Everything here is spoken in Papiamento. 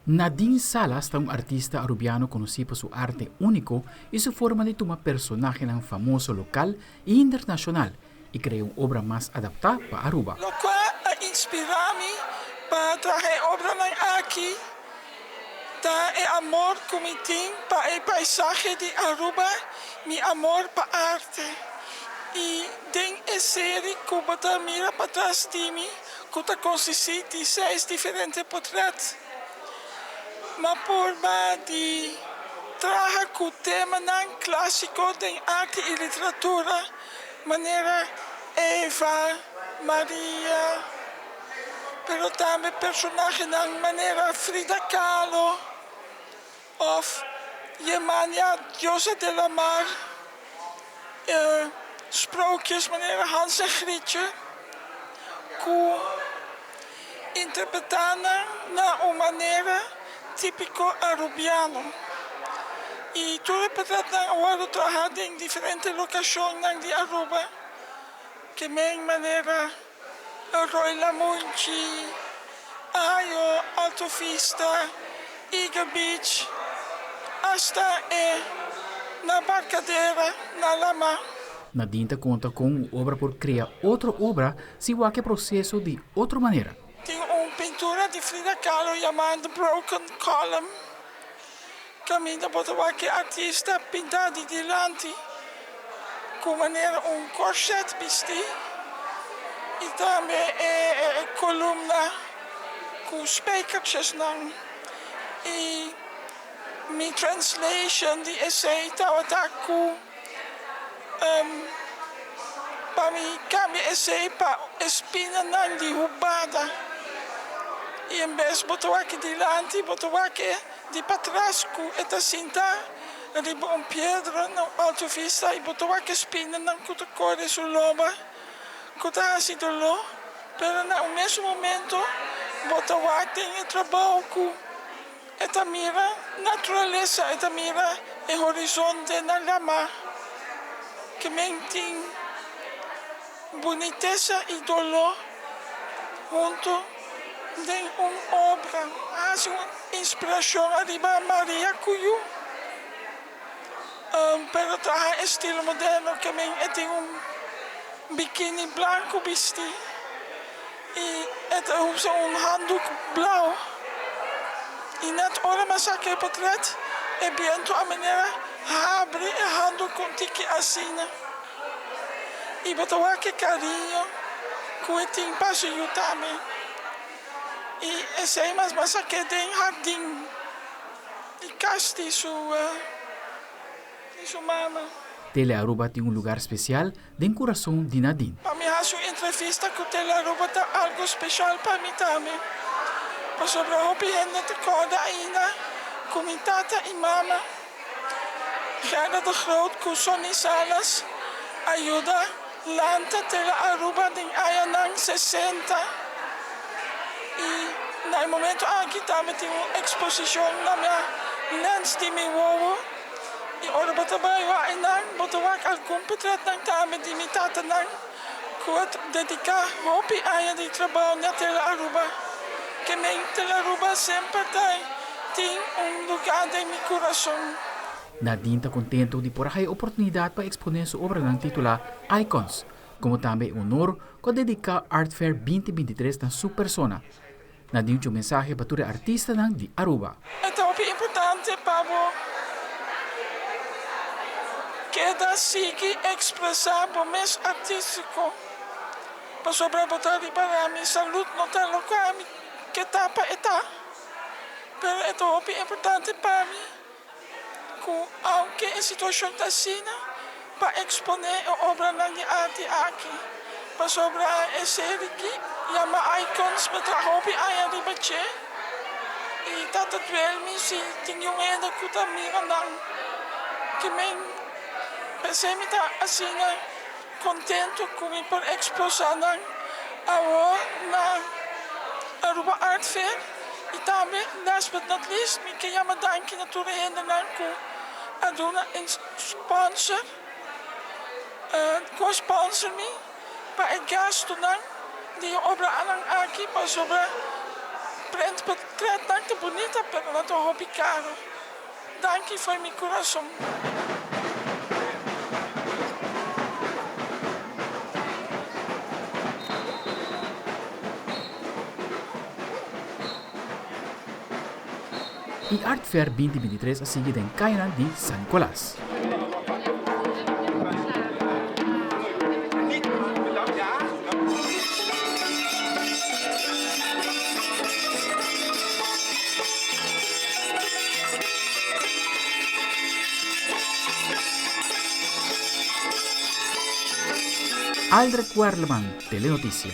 Nadine Salas ta un artista Arubiano conoci pa su arte unico y su forma di tuma personahenan famoso local y internacional y crea un obra mas adapta pa Aruba. Locual a inspira mi pa traha e obranan aki ta e amor cu mi tin pa e paisahe di Aruba, mi amor pa arte. Y den e serie cu bo ta mira patras di mi cu ta consisti di seis diferente potret. Ma purba di traha cu temanan clasico den arte y literatura manera Eva, Maria, pero tambe personahenan manera Frida Kahlo of Yemania, diosa de la mar, sprookjes manera Hans en Grietje cu interpretá nan na un manera típiko arubiano. I tur e portretnan a wòrdu trahá den diferente lokashonnan di Aruba, ke men manera Rooi Lamunchi, Ayo, Alto Vista, Eagle Beach, asta e na Barcadera na Lama. Nadine ta konta kon un obra por krea otro obra si wak e proseso di otro manera. Tin un pintura di Frida Kahlo yamá The Broken Column, kaminda bo ta wak e artista pintá di dilanti ku manera un korset bistí i tambe e kolumna ku spijkertjesnan. I mi translation di esei tabata ku. Pa mi cambia esey pa e spinanan di hubada y en bes bo ta wak dilanti bo ta wak e di patras cu e ta sinta riba un piedra na un alto vista y bo ta wak e spinanan cu ta core su loba cu ta haci dolor pero na un mesun momento bo ta wak den e trabao cu E ta mira naturalesa, e ta mira e horizonte na lama ke men tin bunitesa i doló huntu den un obra. A hasi un inspirashon ariba Maria ku yu, pero traha estilo moderno ke men e tin un bikini blanku bisti. I e ta usa un handuk blau. I net ora mi a saka e potret, e bientu a manera habri e handuk un tiki asina. I bo ta wak e kariño ku e tin pa su yu tambe. I esei mas mi a sak'é den hardin di kas di su di su mama. Tele Aruba tin un lugar special Den kurason di Nadine. Pa mi hasi un entrevista ku Tele Aruba ta algu speshal pa mi tambe, pasobra hopi hende ta kòrda ainda ku mi tata i mama, Gerda de Groot ku Sonny Salas, a yuda lanta Tele Aruba den añanan sesenta i na e momento aki tambe tin un eksposishon na mi lens di mi wowo. I ora bo ta bai wak einan, bo ta wak algun potretnan tambe di mi tatanan ku a dediká hopi aña di trabou na Tele Aruba. Ke men Tele Aruba semper ta tin un lugá den mi kurason. Nadine ta kontento di por a haya oportunidat pa eksponé su obranan titulá Icons, komo tambe e honor ku a dediká Art Fair 2023 na su persona. Nadine cu mensahe pa tur e artistanan di Aruba. E ta hopi importante pa bo keda sigui expresa bo mes artistico, pasobra bo ta ripara mi salud no ta loke mi ke ta pa e ta, pero e ta hopi importante pa mi cu aunke e situacion ta asina, pa expone e obranan di arte aki, pasobra e serie ki yama Icons mi traha hopi aña riba dje y ta ta duel mi si tin un hende cu ta mira nan ki men p'esey mi ta asina contento cu mi por exposa nan awor na Aruba Art Fair y tambe last but not least mi ke yama danki na tur e hendenan cu a duna Sponsor, Ku sponsor mi pa e gastunan di e obranan aki pasobra Prent portretnan ta bunita pero nan ta hopi caro. Danki fo'i mi curason. E Art Fair 2023 a sigui den cayanan di San Nicolas. Aldrich Werleman, Telenoticia.